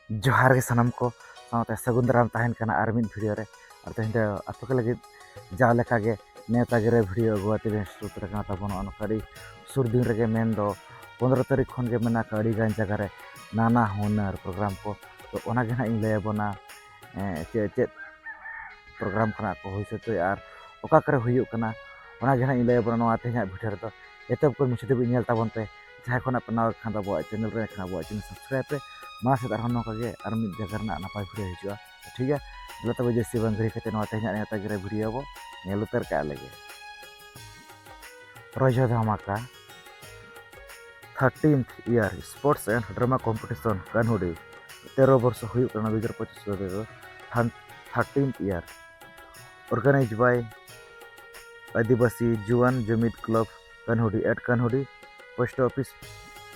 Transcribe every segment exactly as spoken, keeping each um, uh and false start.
ᱡᱚᱦᱟᱨ ᱜᱮ ᱥᱟᱱᱟᱢ ᱠᱚ, ᱥᱟᱶᱛᱮ ᱥᱟᱹᱜᱩᱱ ᱫᱟᱨᱟᱢ ᱛᱟᱦᱮᱱ ᱠᱟᱱᱟ ᱟᱨ ᱢᱤᱫ ᱵᱷᱤᱰᱤᱭᱳ ᱨᱮ᱾ ᱟᱨ ᱛᱮᱦᱮᱧ ᱫᱚ ᱟᱯᱮ ᱠᱚ ᱞᱟᱹᱜᱤᱫ ᱡᱟᱣ ᱞᱮᱠᱟᱜᱮ ᱱᱮᱣᱛᱟ ᱜᱤᱨᱟᱹ ᱵᱷᱤᱰᱤᱭᱳ ᱟᱹᱜᱩ ᱟᱛᱮ ᱵᱮᱱ ᱥᱮᱴᱮᱨ ᱩᱛᱟᱹᱨ ᱟᱠᱟᱱᱟ ᱛᱟᱵᱚᱱ᱾ ᱱᱚᱜᱼᱚ ᱱᱚᱝᱠᱟ ᱟᱹᱰᱤ ᱥᱩᱨ ᱫᱤᱱ ᱨᱮᱜᱮ, ᱢᱮᱱᱫᱚ ᱯᱚᱱᱨᱚ ᱛᱟᱹᱨᱤᱠᱷ ᱠᱷᱚᱱ ᱜᱮ ᱢᱮᱱᱟᱜ ᱟᱠᱟᱫ ᱟᱹᱰᱤ ᱜᱟᱱ ᱡᱟᱭᱜᱟ ᱨᱮ ᱱᱟᱱᱟ ᱦᱩᱱᱟᱹᱨ ᱯᱨᱳᱜᱨᱟᱢ ᱠᱚ᱾ ᱛᱚ ᱚᱱᱟ ᱜᱮ ᱱᱟᱦᱟᱜ ᱤᱧ ᱞᱟᱹᱭ ᱟᱵᱚᱱᱟ, ᱮᱸ, ᱪᱮᱫ ᱪᱮᱫ ᱯᱨᱳᱜᱨᱟᱢ ᱠᱷᱚᱱᱟᱜ ᱠᱚ ᱦᱩᱭ ᱥᱟᱹᱛᱟᱹᱜᱼᱟ ᱟᱨ ᱚᱠᱟ ᱠᱚᱨᱮ ᱦᱩᱭᱩᱜ ᱠᱟᱱᱟ, ᱚᱱᱟ ᱜᱮ ᱱᱟᱦᱟᱜ ᱤᱧ ᱞᱟᱹᱭ ᱟᱵᱚᱱᱟ ᱱᱚᱣᱟ ᱛᱮᱦᱮᱧᱟᱜ ᱵᱷᱤᱰᱤᱭᱳ ᱨᱮᱫᱚ᱾ ᱮᱛᱚᱦᱚᱵ ᱠᱷᱚᱱ ᱢᱩᱪᱟᱹᱫ ᱫᱷᱟᱹᱵᱤᱡ ᱧᱮᱞ ᱛᱟᱵᱚᱱ ᱯᱮ᱾ ᱡᱟᱦᱟᱸᱭ ᱠᱷᱚᱱᱟᱜ ᱯᱮ ᱱᱟᱣᱟ ᱠᱷᱟᱱ ᱫᱚ ᱟᱵᱚᱣᱟᱜ ᱪᱮᱱᱮᱞ ᱨᱮ ᱮᱱᱠᱷᱟᱱ ᱟᱵᱚᱣᱟᱜ ᱪᱮᱱᱮᱞ ᱥᱟᱵᱥᱠᱨᱟᱭᱤᱵᱽ ᱯᱮ᱾ ᱢᱟᱲᱟᱝ ᱥᱮᱫ ᱟᱨᱦᱚᱸ ᱱᱚᱝᱠᱟ ᱜᱮ ᱟᱨ ᱢᱤᱫ ᱡᱟᱭᱜᱟ ᱨᱮᱱᱟᱜ ᱱᱟᱯᱟᱭ ᱵᱷᱤᱰᱤᱭᱳ ᱦᱤᱡᱩᱜᱼᱟ᱾ ᱴᱷᱤᱠ ᱜᱮᱭᱟ, ᱫᱮᱞᱟ ᱛᱚᱵᱮ ᱡᱟᱹᱥᱛᱤ ᱵᱟᱝ ᱜᱷᱟᱹᱲᱤ ᱠᱟᱛᱮ ᱱᱚᱣᱟ ᱛᱮᱦᱮᱧᱟᱜ ᱱᱮᱣᱛᱟ ᱜᱤᱨᱟᱹ ᱵᱷᱤᱰᱤᱭᱳ ᱵᱚ ᱧᱮᱞ ᱩᱛᱟᱹᱨ ᱠᱟᱜ ᱞᱮᱜᱮ᱾ ᱨᱚᱡᱚ ᱫᱷᱟᱢᱟᱠᱟ, thirteenth year sports and drama competition ᱠᱟᱱᱦᱩᱰᱤ, ᱛᱮᱨᱚ ᱵᱚᱨᱥᱚ ᱦᱩᱭᱩᱜ ᱠᱟᱱᱟ ᱫᱩ ᱦᱟᱡᱟᱨ ᱯᱚᱸᱪᱤᱥ ᱨᱮᱫᱚ, thirteenth year, organized by Adibasi Juwan Jumid club Kanhudi at Kanhudi, post office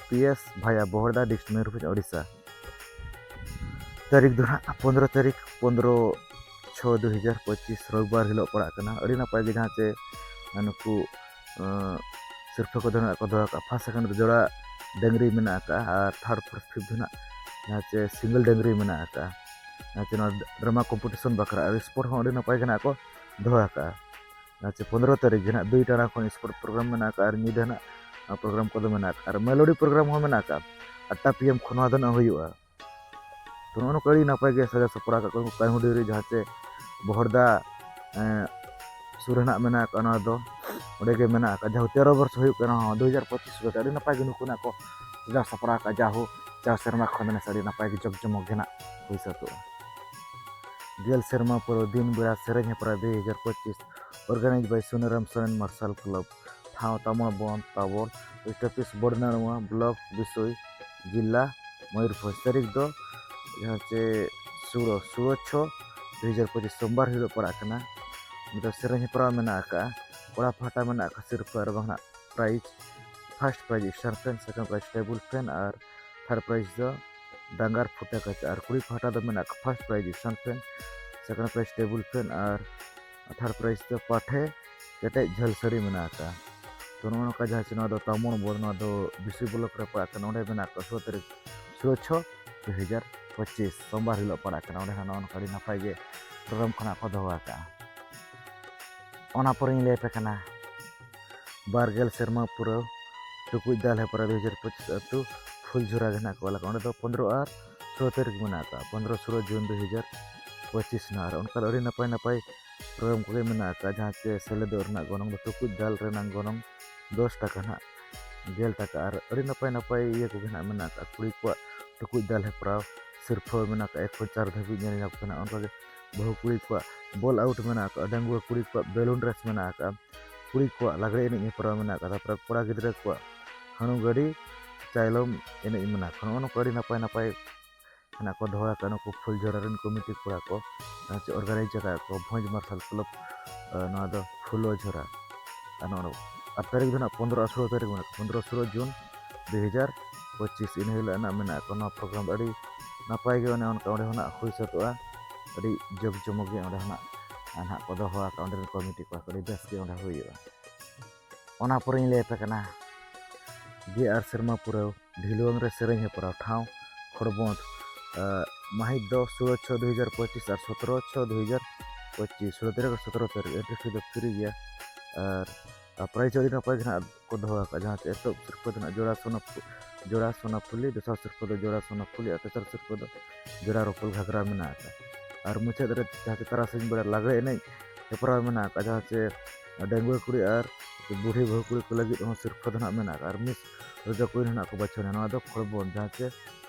P S via Bahalda, district Mayurbhanj, Odisha. ᱛᱟᱹᱨᱤᱠᱷ ᱫᱚ ᱱᱟᱦᱟᱜ ᱯᱚᱱᱨᱚ ᱛᱟᱹᱨᱤᱠᱷ, ᱯᱚᱱᱨᱚ ᱪᱷᱚ ᱫᱩ ᱦᱟᱡᱟᱨ ᱯᱚᱸᱪᱤᱥ, ᱨᱚᱵᱤᱵᱟᱨ ᱦᱤᱞᱳᱜ ᱯᱟᱲᱟᱜ ᱠᱟᱱᱟ᱾ ᱟᱹᱰᱤ ᱱᱟᱯᱟᱭ ᱜᱮ ᱡᱟᱦᱟᱸ ᱪᱮ ᱱᱩᱠᱩ, ᱟᱸ, ᱥᱤᱨᱯᱷᱟᱹ ᱠᱚᱫᱚ ᱱᱟᱦᱟᱜ ᱠᱚ ᱫᱚᱦᱚ ᱟᱠᱟᱫᱼᱟ᱾ First, second ᱨᱮ ᱡᱚᱲᱟ ᱰᱟᱹᱝᱨᱤ ᱢᱮᱱᱟᱜ ᱟᱠᱟᱫᱼᱟ ᱟᱨ third, fourth, fifth ᱫᱚ ᱱᱟᱦᱟᱜ ᱡᱟᱦᱟᱸ ᱪᱮ single ᱰᱟᱹᱝᱨᱤ ᱢᱮᱱᱟᱜ ᱟᱠᱟᱫᱼᱟ᱾ ᱡᱟᱦᱟᱸ ᱪᱮ ᱱᱚᱣᱟ drama competition ᱵᱟᱠᱷᱨᱟ ᱟᱨ sport ᱦᱚᱸ ᱟᱹᱰᱤ ᱱᱟᱯᱟᱭ ᱜᱮ ᱱᱟᱦᱟᱜ ᱠᱚ ᱫᱚᱦᱚ ᱟᱠᱟᱫᱼᱟ᱾ ᱡᱟᱦᱟᱸ ᱪᱮ ᱯᱚᱱᱨᱚ ᱛᱟᱹᱨᱤᱠᱷ ᱜᱮ ᱱᱟᱦᱟᱜ ᱫᱩᱭ ᱴᱟᱲᱟᱝ ᱠᱷᱚᱱ sport program ᱢᱮᱱᱟᱜ ᱟᱠᱟᱫᱼᱟ ᱟᱨ ᱧᱤᱫᱟᱹ ᱱᱟᱦᱟᱜ program ᱠᱚᱫᱚ ᱢᱮᱱᱟᱜ ᱟᱠᱟᱫᱼᱟ ᱟᱨ melody program ᱦᱚᱸ ᱢᱮᱱᱟᱜ ᱟᱠᱟᱫᱼᱟ᱾ ᱟᱴ ᱴᱟ P M ᱠᱷᱚᱱ ᱱᱚᱣᱟ ᱫᱚ ᱱᱟᱦᱟᱜ ᱦᱩᱭᱩᱜᱼᱟ᱾ ᱛᱚ ᱱᱚᱜᱼᱚ ᱱᱚᱝᱠᱟ ᱟᱹᱰᱤ ᱱᱟᱯᱟᱭ ᱜᱮ ᱥᱟᱡᱟᱣ ᱥᱟᱯᱲᱟᱣ ᱟᱠᱟᱫ ᱠᱚᱣᱟ ᱠᱟᱱᱦᱩᱰᱤ ᱨᱮ, ᱡᱟᱦᱟᱸ ᱪᱮ ᱵᱚᱦᱚᱲᱫᱟ, ᱮᱸ, ᱥᱩᱨ ᱨᱮ ᱱᱟᱦᱟᱜ ᱢᱮᱱᱟᱜ ᱟᱠᱟᱫ, ᱱᱚᱣᱟ ᱫᱚ ᱚᱸᱰᱮ ᱜᱮ ᱢᱮᱱᱟᱜ ᱟᱠᱟᱫ᱾ ᱡᱟᱦᱟᱸ ᱛᱮᱨᱚ ᱵᱚᱨᱥᱚ ᱦᱩᱭᱩᱜ ᱠᱟᱱᱟ, ᱦᱚᱸ, ᱫᱩ ᱦᱟᱡᱟᱨ ᱯᱚᱸᱪᱤᱥ ᱨᱮ ᱟᱹᱰᱤ ᱱᱟᱯᱟᱭ ᱜᱮ ᱱᱩᱠᱩ ᱱᱟᱦᱟᱜ ᱠᱚ ᱥᱟᱡᱟᱣ ᱥᱟᱯᱲᱟᱣ ᱟᱠᱟᱫ᱾ ᱡᱟᱦᱳ, ᱪᱟᱨ ᱥᱮᱨᱢᱟ ᱠᱷᱚᱱ ᱫᱚ ᱱᱟᱥᱮ ᱟᱹᱰᱤ ᱱᱟᱯᱟᱭ ᱜᱮ ᱡᱚᱠ ᱡᱚᱢᱚᱠ ᱜᱮ ᱱᱟᱦᱟᱜ ᱦᱩᱭ ᱥᱟᱹᱛᱚᱜᱼᱟ᱾ ᱜᱮᱞ ᱥᱮᱨᱢᱟ ᱯᱩᱨᱟᱹᱣ ᱫᱤᱱ ᱵᱮᱲᱟ ᱥᱮᱨᱮᱧ ᱦᱮᱯᱨᱟᱣ ᱫᱩ ᱦᱟᱡᱟᱨ ᱯᱚᱸᱪᱤᱥ, organized by ᱥᱩᱱᱟᱹᱨᱟᱢ ᱥᱚᱨᱮᱱ ᱢᱟᱨᱥᱟᱞ ᱠᱞᱟᱵᱽ, ᱴᱷᱟᱶ ᱛᱟᱢᱚᱲ ᱵᱚᱱ ᱛᱟᱵᱚᱨ, post office ᱵᱚᱲᱱᱟᱲᱩᱣᱟ, block ᱵᱤᱥᱳᱭ, ᱡᱤᱞᱟ ᱢᱚᱭᱩᱨᱵᱷᱚᱸᱡᱽ᱾ ᱛᱟᱹᱨᱤᱠᱷ ᱫᱚ ᱡᱟᱦᱟᱸ ᱪᱮ ᱥᱩᱲᱟᱹ, ᱥᱩᱲᱟᱹ ᱪᱷᱚ ᱫᱩ ᱦᱟᱡᱟᱨ ᱯᱚᱸᱪᱤᱥ ᱥᱳᱢᱵᱟᱨ ᱦᱤᱞᱳᱜ ᱯᱟᱲᱟᱜ ᱠᱟᱱᱟ᱾ ᱱᱤᱛᱚᱜ ᱥᱮᱨᱮᱧ ᱦᱮᱯᱨᱟᱣ ᱢᱮᱱᱟᱜ ᱟᱠᱟᱫᱼᱟ᱾ ᱠᱚᱲᱟ ᱯᱟᱦᱴᱟ ᱢᱮᱱᱟᱜ ᱟᱠᱟᱫ ᱥᱤᱨᱯᱷᱟᱹ ᱟᱨ ᱵᱟᱝ ᱱᱟᱜ prize᱾ First prize stand fan, second prize table fan ᱟᱨ third prize ᱫᱚ ᱰᱟᱝᱜᱟᱨ ᱯᱷᱩᱴᱟᱹ ᱠᱟᱪᱟ᱾ ᱟᱨ ᱠᱩᱲᱤ ᱯᱟᱦᱴᱟ ᱫᱚ ᱢᱮᱱᱟᱜ ᱟᱠᱟᱫ first prize stand fan, second prize table fan ᱟᱨ third prize ᱫᱚ ᱯᱟᱴᱷᱮ ᱠᱮᱴᱮᱡ ᱡᱷᱟᱹᱞ ᱥᱟᱹᱲᱤ ᱢᱮᱱᱟᱜ ᱟᱠᱟᱫᱼᱟ᱾ ᱛᱚ ᱱᱚᱜᱼᱚ ᱱᱚᱝᱠᱟ ᱡᱟᱦᱟᱸ ᱪᱮ ᱱᱚᱣᱟ ᱫᱚ ᱛᱟᱢᱚᱲ ᱵᱚᱱ, ᱱᱚᱣᱟ ᱫᱚ ᱵᱤᱥᱩᱭ block ᱨᱮ ᱯᱟᱲᱟᱜ ᱠᱟᱱᱟ᱾ ᱚᱸᱰᱮ ᱢᱮᱱᱟᱜ ᱟᱠᱟᱫ ᱥᱩᱲᱟᱹ ᱛᱟᱹᱨᱤᱠᱷ, ᱥᱩᱲᱟᱹ ᱪᱷᱚ ᱫᱩ ᱦᱟᱡᱟᱨ ᱯᱚᱸᱪᱤᱥ ᱥᱳᱢᱵᱟᱨ ᱦᱤᱞᱳᱜ ᱯᱟᱲᱟᱜ ᱠᱟᱱᱟ᱾ ᱚᱸᱰᱮ ᱦᱚᱸ ᱱᱚᱜᱼᱚ ᱱᱚᱝᱠᱟ ᱟᱹᱰᱤ ᱱᱟᱯᱟᱭ ᱜᱮ ᱯᱨᱳᱜᱨᱟᱢ ᱠᱷᱚᱱᱟᱜ ᱠᱚ ᱫᱚᱦᱚ ᱟᱠᱟᱫᱼᱟ᱾ ᱚᱱᱟ ᱯᱚᱨᱮᱧ ᱞᱟᱹᱭ ᱟᱯᱮ ᱠᱟᱱᱟ, ᱵᱟᱨ ᱜᱮᱞ ᱥᱮᱨᱢᱟ ᱯᱩᱨᱟᱹᱣ ᱴᱩᱠᱩᱡ ᱫᱟᱞ ᱦᱮᱯᱨᱟᱣ ᱫᱩ ᱦᱟᱡᱟᱨ ᱯᱚᱸᱪᱤᱥ ᱟᱹᱛᱩ ᱯᱷᱩᱞᱡᱷᱳᱨᱟ ᱜᱮ ᱱᱟᱦᱟᱜ ᱠᱚ ᱚᱞ ᱟᱠᱟᱫᱼᱟ᱾ ᱚᱸᱰᱮ ᱫᱚ ᱯᱚᱱᱨᱚ ᱟᱨ ᱥᱳᱞᱳ ᱛᱟᱹᱨᱤᱠᱷ ᱢᱮᱱᱟᱜ ᱟᱠᱟᱫᱼᱟ, ᱯᱚᱱᱨᱚ ᱥᱳᱞᱳ ᱡᱩᱱ ᱫᱩ ᱦᱟᱡᱟᱨ ᱯᱚᱸᱪᱤᱥ ᱱᱟᱦᱟᱜ᱾ ᱟᱨ ᱚᱱᱠᱟ ᱫᱚ ᱟᱹᱰᱤ ᱱᱟᱯᱟᱭ ᱱᱟᱯᱟᱭ ᱯᱨᱳᱜᱨᱟᱢ ᱠᱚᱜᱮ ᱢᱮᱱᱟᱜ ᱟᱠᱟᱫᱼᱟ, ᱡᱟᱦᱟᱸ ᱪᱮ ᱥᱮᱞᱮᱫᱚᱜ ᱨᱮᱱᱟᱜ ᱜᱚᱱᱚᱝ ᱫᱚ ᱴᱩᱠᱩᱡ ᱫᱟᱞ ᱨᱮᱱᱟᱜ ᱜᱚᱱᱚᱝ ᱫᱚᱥ ᱴᱟᱠᱟ ᱱᱟᱦᱟᱜ, ᱜᱮᱞ ᱴᱟᱠᱟ᱾ ᱟᱨ ᱟᱹᱰᱤ ᱱᱟᱯᱟᱭ ᱱᱟᱯᱟᱭ ᱤᱭᱟᱹ ᱠᱚᱜᱮ ᱱᱟᱦᱟᱜ ᱢᱮᱱᱟᱜ ᱟᱠᱟᱫᱼᱟ᱾ ᱠᱩᱲᱤ ᱠᱚᱣᱟᱜ ᱴᱩᱠᱩᱡ ᱫᱟᱞ ᱦᱮᱯᱨᱟᱣ ᱥᱤᱨᱯᱷᱟᱹ ᱢᱮᱱᱟᱜ ᱟᱠᱟᱫᱼᱟ, ᱮᱠ ᱠᱷᱚᱱ ᱪᱟᱨ ᱫᱷᱟᱹᱵᱤᱡ ᱧᱮᱞ ᱧᱟᱢᱚᱜ ᱠᱟᱱᱟ᱾ ᱚᱱᱠᱟᱜᱮ ᱵᱟᱹᱦᱩ ᱠᱩᱲᱤ ᱠᱚᱣᱟᱜ ᱵᱚᱞ ᱟᱣᱩᱴ ᱢᱮᱱᱟᱜ ᱟᱠᱟᱫᱼᱟ, ᱰᱟᱺᱜᱩᱣᱟᱹ ᱠᱩᱲᱤ ᱠᱚᱣᱟᱜ ᱵᱮᱞᱩᱱ ᱨᱮᱥ ᱢᱮᱱᱟᱜ ᱟᱠᱟᱫᱼᱟ, ᱠᱩᱲᱤ ᱠᱚᱣᱟᱜ ᱞᱟᱜᱽᱲᱮ ᱮᱱᱮᱡ ᱦᱮᱯᱨᱟᱣ ᱢᱮᱱᱟᱜ ᱟᱠᱟᱫᱟ, ᱛᱟᱨᱯᱚᱨᱮ ᱠᱚᱲᱟ ᱜᱤᱫᱽᱨᱟᱹ ᱠᱚᱣᱟᱜ ᱦᱟᱹᱬᱩ ᱜᱟᱹᱰᱤ ᱪᱟᱭᱞᱚᱢ ᱮᱱᱮᱡ ᱢᱮᱱᱟᱜ ᱟᱠᱟᱫᱟ᱾ ᱱᱚᱜᱼᱚ ᱱᱚᱝᱠᱟ ᱟᱹᱰᱤ ᱱᱟᱯᱟᱭ ᱱᱟᱯᱟᱭ ᱦᱮᱱᱟᱜ ᱠᱚ ᱫᱚᱦᱚ ᱟᱠᱟᱫ ᱱᱩᱠᱩ ᱯᱷᱩᱞᱡᱷᱳᱨᱟ ᱨᱮᱱ ᱠᱚᱢᱤᱴᱤ ᱠᱚᱲᱟ ᱠᱚ, ᱡᱟᱦᱟᱸ ᱪᱮ ᱚᱨᱜᱟᱱᱟᱭᱤᱡᱽ ᱟᱠᱟᱫ ᱠᱚ ᱵᱷᱚᱸᱡᱽ ᱢᱟᱨᱥᱟᱞ ᱠᱞᱟᱵᱽ, ᱟᱨ ᱱᱚᱣᱟ ᱫᱚ ᱯᱷᱩᱞᱳ ᱡᱷᱳᱨᱟ᱾ ᱟᱨ ᱱᱚᱣᱟ ᱟᱨ ᱛᱟᱹᱨᱤᱠᱷ ᱫᱚ ᱱᱟᱦᱟᱜ ᱯᱚᱱᱨᱚ ᱟᱨ ᱥᱳᱞᱳ ᱛᱟᱹᱨᱤᱠᱷ ᱢᱮᱱᱟᱜ ᱠᱚᱣᱟ, ᱯᱚᱱᱨᱚ ᱥᱳᱞᱳ ᱡᱩᱱ ᱫᱩ ᱦᱟᱡᱟᱨ ᱯᱚᱸᱪᱤᱥ, ᱤᱱᱟᱹ ᱦᱤᱞᱳᱜ ᱱᱟᱦᱟᱜ ᱢᱮᱱᱟᱜ ᱠᱚᱣᱟ᱾ ᱱᱚᱣᱟ ᱯᱨᱳᱜᱨᱟᱢ ᱫᱚ ᱟᱹᱰᱤ ᱱᱟᱯᱟᱭ ᱜᱮ ᱚᱱᱮ ᱚᱱᱠᱟ ᱚᱸᱰᱮ ᱠᱷᱚᱱᱟᱜ ᱦᱩᱭ ᱥᱟᱹᱛᱚᱜᱼᱟ, ᱟᱹᱰᱤ ᱡᱟᱠ ᱡᱚᱢᱚᱠ ᱜᱮ ᱚᱸᱰᱮ ᱠᱷᱚᱱᱟᱜ ᱱᱟᱦᱟᱜ ᱠᱚ ᱫᱚᱦᱚ ᱟᱠᱟᱫᱼᱟ, ᱚᱸᱰᱮ ᱨᱮᱱ ᱠᱚᱢᱤᱴᱤ ᱠᱚ ᱟᱹᱰᱤ ᱵᱮᱥ ᱜᱮ ᱚᱸᱰᱮ ᱦᱩᱭᱩᱜᱼᱟ᱾ ᱚᱱᱟ ᱯᱚᱨᱮᱧ ᱞᱟᱹᱭ ᱟᱯᱮ ᱠᱟᱱᱟ ᱜᱮᱞ ᱟᱨᱮ ᱥᱮᱨᱢᱟ ᱯᱩᱨᱟᱹᱣ ᱰᱷᱤᱞᱣᱟᱹᱝ ᱨᱮ ᱥᱮᱨᱮᱧ ᱦᱮᱯᱨᱟᱣ ᱴᱷᱟᱶ ᱠᱷᱚᱲᱵᱚᱸᱫᱽ, ᱟᱨ ᱢᱟᱹᱦᱤᱛ ᱫᱚ ᱥᱳᱞᱳ ᱪᱷᱚ ᱫᱩ ᱦᱟᱡᱟᱨ ᱯᱚᱸᱪᱤᱥ ᱟᱨ ᱥᱚᱛᱨᱚ ᱪᱷᱚ ᱫᱩ ᱦᱟᱡᱟᱨ ᱯᱚᱸᱪᱤᱥ, ᱥᱳᱞᱳ ᱛᱟᱹᱨᱤᱠᱷ ᱟᱨ ᱥᱚᱛᱨᱚ ᱛᱟᱹᱨᱤᱠᱷ᱾ ᱮᱱᱴᱨᱤ ᱯᱷᱤ ᱫᱚ ᱯᱷᱨᱤ ᱜᱮᱭᱟ᱾ ᱟᱨ, ᱟᱨ ᱯᱨᱟᱭᱤᱡᱽ ᱦᱚᱸ ᱟᱹᱰᱤ ᱱᱟᱯᱟᱭ ᱜᱮ ᱱᱟᱦᱟᱜ ᱠᱚ ᱫᱚᱦᱚ ᱟᱠᱟᱫᱼᱟ, ᱡᱟᱦᱟᱸ ᱪᱮ ᱮᱛᱚᱦᱚᱵ ᱥᱤᱨᱯᱟᱹ ᱫᱚ ᱱᱟᱦᱟᱜ ᱡᱚᱲᱟ ᱥᱚᱱᱟ ᱯᱷᱩ-, ᱡᱚᱲᱟ ᱥᱚᱱᱟ ᱯᱷᱩᱞᱤ, ᱫᱚᱥᱟᱨ ᱥᱤᱨᱯᱟᱹ ᱫᱚ ᱡᱚᱲᱟ ᱥᱚᱱᱟ ᱯᱷᱩᱞᱤ ᱟᱨ ᱛᱮᱥᱟᱨ ᱥᱤᱨᱯᱟᱹ ᱫᱚ ᱡᱚᱲᱟ ᱨᱚᱯᱚᱞ ᱜᱷᱟᱜᱽᱨᱟ ᱢᱮᱱᱟᱜ ᱟᱠᱟᱫᱼᱟ᱾ ᱟᱨ ᱢᱩᱪᱟᱹᱫ ᱨᱮ ᱡᱟᱦᱟᱸ ᱪᱮ ᱛᱟᱨᱟᱥᱤᱧ ᱵᱮᱲᱟ ᱞᱟᱜᱽᱲᱮ ᱮᱱᱮᱡ ᱦᱮᱯᱨᱟᱣ ᱢᱮᱱᱟᱜ ᱟᱠᱟᱫᱼᱟ, ᱡᱟᱦᱟᱸ ᱪᱮ ᱰᱟᱺᱜᱩᱣᱟᱹ ᱠᱩᱲᱤ ᱟᱨ ᱵᱩᱰᱷᱤ ᱵᱟᱹᱦᱩ ᱠᱩᱲᱤ ᱠᱚ ᱞᱟᱹᱜᱤᱫ ᱦᱚᱸ ᱥᱤᱨᱯᱟᱹ ᱫᱚ ᱱᱟᱦᱟᱜ ᱢᱮᱱᱟᱜ ᱟᱠᱟᱫᱼᱟ᱾ ᱟᱨ ᱢᱤᱥ ᱨᱚᱡᱚ ᱠᱩᱭᱤᱱ ᱦᱚᱸ ᱱᱟᱦᱟᱜ ᱠᱚ ᱵᱟᱪᱷᱚᱱᱟ᱾ ᱱᱚᱣᱟ ᱫᱚ ᱠᱷᱚᱲᱵᱚᱱ, ᱡᱟᱦᱟᱸ ᱪᱮ,